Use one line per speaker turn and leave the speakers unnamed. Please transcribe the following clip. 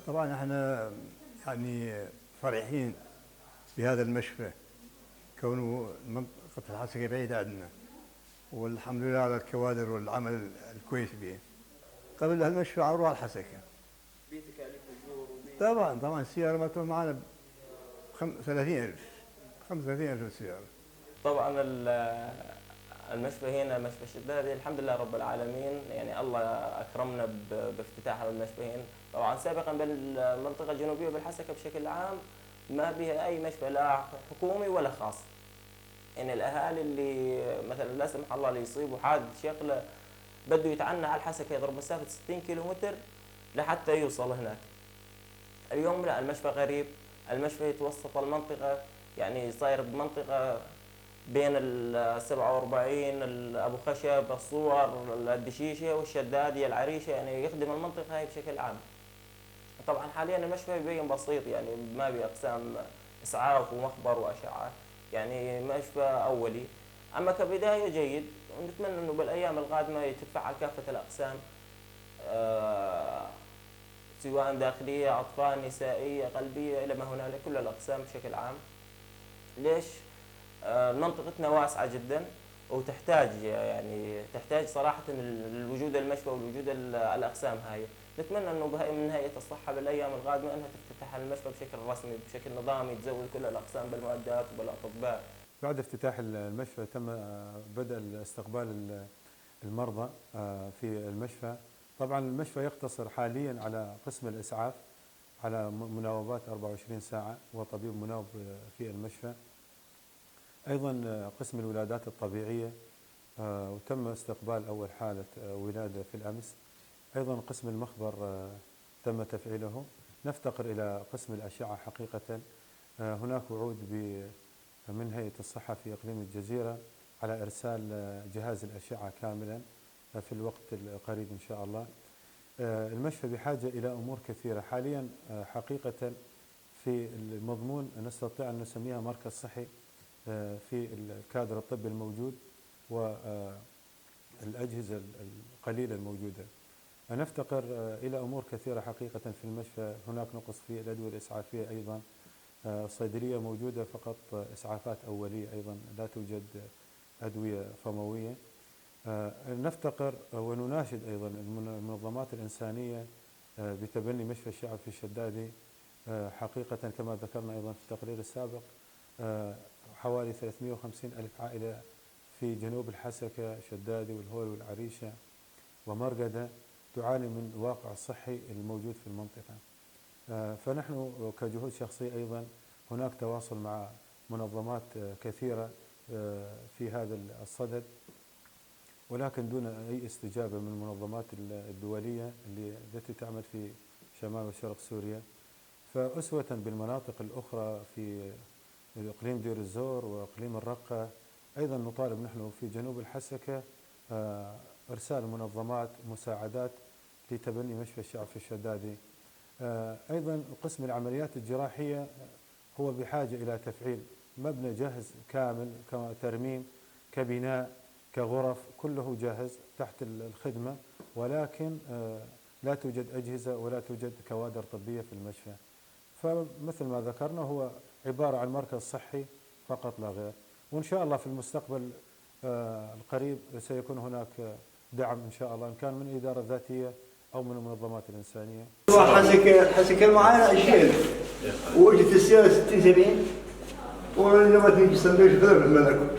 طبعا احنا يعني فرحين بهذا المشفى، كونه منطقة الحسكة بعيدة عندنا، والحمد لله على الكوادر والعمل الكويس به. قبل هالمشفى على روح الحسكة. طبعا طبعا السيارة ما تروح معنا ب 30,000 35,000 السيارة.
طبعا المشفى هنا مشفى الشدادي الحمد لله رب العالمين، يعني الله اكرمنا بافتتاح هذا المشفى هنا. طبعا سابقا بالمنطقة الجنوبية بالحسكه بشكل عام ما بها اي مشفى لا حكومي ولا خاص. يعني الاهالي اللي مثلا لا سمح الله اللي يصيبوا حادث شغله بده يتعنى على الحسكه يضرب مسافة 60 كيلومتر لحتى يوصل هناك. اليوم لا، المشفى غريب، المشفى يتوسط المنطقة، يعني صاير بمنطقة بين ال 47 ابو خشب، الصور، الدشيشه والشداديه، العريشه، يعني يخدم المنطقة هاي بشكل عام. طبعا حاليا المشفى يبين بسيط، يعني ما بي اقسام اسعاف ومخبر واشعه، يعني مشفى اولي. اما كبداية جيد، ونتمنى انه بالايام القادمة تتفعل كافة الاقسام، سواء داخلية، اطفال، نسائية، قلبية، الى ما هنالك، كل الاقسام بشكل عام. ليش؟ منطقتنا واسعة جدا وتحتاج، يعني تحتاج صراحة الوجود المشفى والوجود الأقسام هاي. نتمنى أنه من هيئة الصحة بالأيام القادمة أنها تفتتح المشفى بشكل رسمي بشكل نظامي، تزود كل الأقسام بالمعدات وبالأطباء.
بعد افتتاح المشفى تم بدء استقبال المرضى في المشفى. طبعا المشفى يقتصر حاليا على قسم الإسعاف، على مناوبات 24 ساعة وطبيب مناوب في المشفى. أيضا قسم الولادات الطبيعية، وتم استقبال أول حالة ولادة في الأمس. أيضا قسم المخبر تم تفعيله. نفتقر إلى قسم الأشعة حقيقة. هناك وعود من هيئة الصحة في إقليم الجزيرة على إرسال جهاز الأشعة كاملا في الوقت القريب إن شاء الله. المشفى بحاجة إلى أمور كثيرة حاليا. حقيقة في المضمون نستطيع أن نسميها مركز صحي في الكادر الطبي الموجود والأجهزة القليلة الموجودة. نفتقر إلى أمور كثيرة حقيقة في المشفى. هناك نقص في الأدوية الإسعافية أيضا، الصيدلية موجودة فقط إسعافات أولية، أيضا لا توجد أدوية فموية. نفتقر ونناشد أيضا المنظمات الإنسانية بتبني مشفى الشعب في الشدادي. حقيقة كما ذكرنا أيضا في التقرير السابق، حوالي 350 ألف عائلة في جنوب الحسكة، شدادي والهول والعريشة ومرقدة، تعاني من الواقع الصحي الموجود في المنطقة. فنحن كجهود شخصية أيضا هناك تواصل مع منظمات كثيرة في هذا الصدد، ولكن دون أي استجابة من المنظمات الدولية التي تعمل في شمال وشرق سوريا. فأسوة بالمناطق الأخرى في إقليم دير الزور وإقليم الرقة، أيضا نطالب نحن في جنوب الحسكة إرسال منظمات مساعدات لتبني مشفى الشعب في الشدادي. أيضا قسم العمليات الجراحية هو بحاجة إلى تفعيل، مبنى جاهز كامل كترميم كبناء كغرف، كله جاهز تحت الخدمة، ولكن لا توجد أجهزة ولا توجد كوادر طبية في المشفى. فمثل ما ذكرنا هو عبارة عن مركز صحي فقط لا غير، وإن شاء الله في المستقبل القريب سيكون هناك دعم إن شاء الله، إن كان من الإدارة الذاتية أو من المنظمات الإنسانية.
حسكة معانا 20,000 وإجت السيارة 60 70 ولما تيجي سندويش بدل الملك.